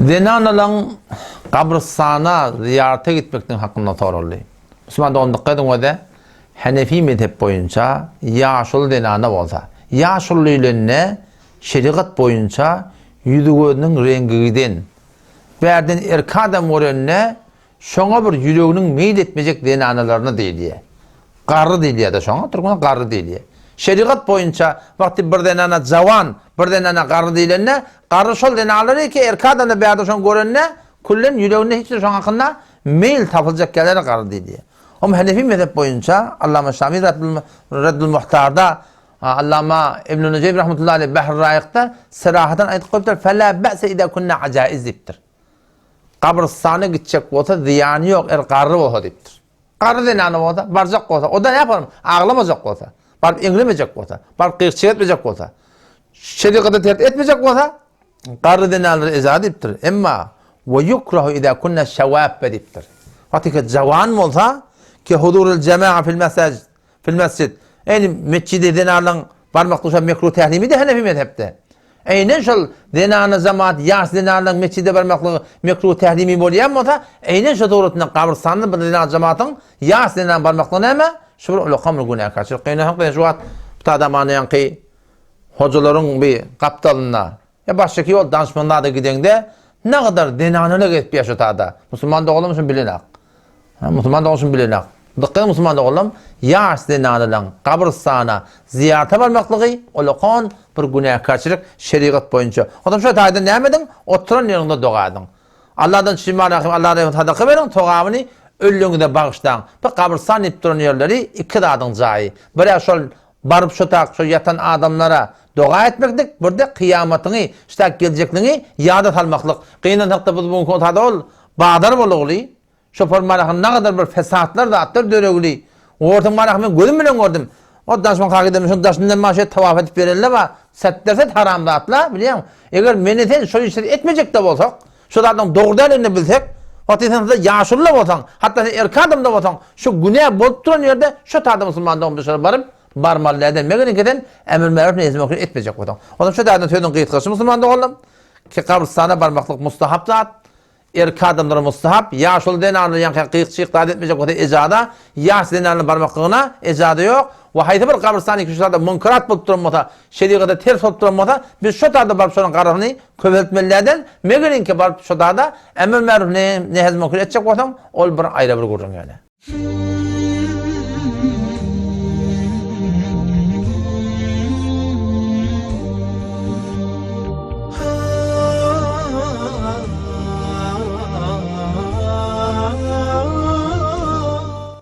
Zenanalaň gabrystana zyýarata gitmekligiň hakynda soraldy. Musulman dogan dykgat ediň öze, Hanefi mezhep boýunça ýaşuly zenana bolsa, ýaşuly diýlende şerigat boýunça ýüzi-gözüniň reňgi giden, bärden erkek adam görende Şoňa bir ýüreginiň meýil etmejek zenanalaryna diýilýär. Garry diýilýär-de şoňa, türkmen garry diýilýär. Şerigat boýunça wagty bir zenana jawan, bir zenana garry diýlende, garry şol zenanlary ki, erkek adam-da bärde şony görende, küllen ýüreginde hiç bir şoň hakynda meýil tapyljak ýerlere garry diýilýär. Om Hanefi mezhep boýunça Allama Şami Reddul Muhtarda, Allama Ibn Nujeým rahmetullahi aleýh Behr Raýykda serahatan aýdyp goýupdyr, Fela ba'se iza kunna ajaiz diýipdir. Gabrystana gitjek bolsa zyýany ýok, er garry bolsa diýipdir. Garry zenana bolsa, barjak bolsa, o-da näpalam, aglamajak bolsa, baryp eňlemejek bolsa, baryp gyk-çyk etmejek bolsa, şerigata ters etmejek bolsa, garry zenanlara eza diýipdir. Emma we ýukrahu iza kunna şewabbe diýipdir. Wagty ki jawan bolsa, ki huzurul jema'a fil mesajid, Fil mesjid. Eýni metjide zenanlaryň barmaklygy şol mekruh tährimi-de Hanefi mezhepde. Eýnen şol zenana jemaat ýaş zenanlaryň metjide barmaklygy mekruh tährimi bolýan bolsa, eýnen şo suratynda gabrystanda bir zenan jemaatyň ýaş zenan barmaklygy näme? Şu bir ulakam bir günäkärçilik. Gynansak şu wagt bu tadamany ýaňky hojalaryň bir gapdalynda Ýa başdaky ýol danyşmanzada gideňde nagadar zenanala gezip ýa şu tada. Musulman doganlarym şuny bilenak. Ha, musulman dogan şuny bilenak. Dykgat musulman doganlarym, ýaş zenanalaň gabrystana zyýarata barmaklygy ulakan bir günäkärçilik şerigat boýunça. Onsoň şu taýda näme ediň? Oturan ýeriňde doga ediň. Allahdan çiman rahim Allah rahim sadaka beriň, sogabyny ölüňize bagyşlaň. Bu gabrystan diýip duran ýerleri iki zadyň jaýy. Birä şol Baryp şo tak şo ýatan adamlara doga etmeklik, birde kyýamatyňy, ştak geljekliňi ýada salmaklyk. Gynansakda biz bu günki otada ol bazar bolugly, şopar marahy nagadar bir fesatlar zatlar döregli. Ortaň marahy men gözüm bilen gördüm. O daşyň kagyzam şoň daşyndan maşa tawaf edip berenler bar. Setderset haram zatla, bilýäňmi? Eger meni sen şol işleri etmejek-de bolsak, Şu zadyň dogry däldigini bilsek, wagty sen size ýaşuly-da bolsaň, hatda sen erkek adam-da bolsaň, şu günä bolup duran ýerde şu taýda musulman dogan duşara baryp, barmaly däldir. Meger sen emr-märup neýsi-müňkür etmejek bolsaň. Onsoň şu taýdan sözüň gysgaçy musulman doganlarym, ki gabrystana barmaklyk mustahap zat, erkek adamlara mustahap, ýaşuly zenanlar ýaňky gyk-çyk zat etmejek bolsa ejaza, ýaş zenanlar barmaklygyna ejaza ýok. We haýsy bir gabrystan iki şu taýda munkerat bolup duran bolsa, Şerigata ters bolup duran bolsa, biz şo tada baryp şonuň garasyny köpeltmeli däl, megeriňki baryp şo tada emr-märup nehy-müňkür etjek bolsaň, ol bir aýra bir gürrüň ýöne.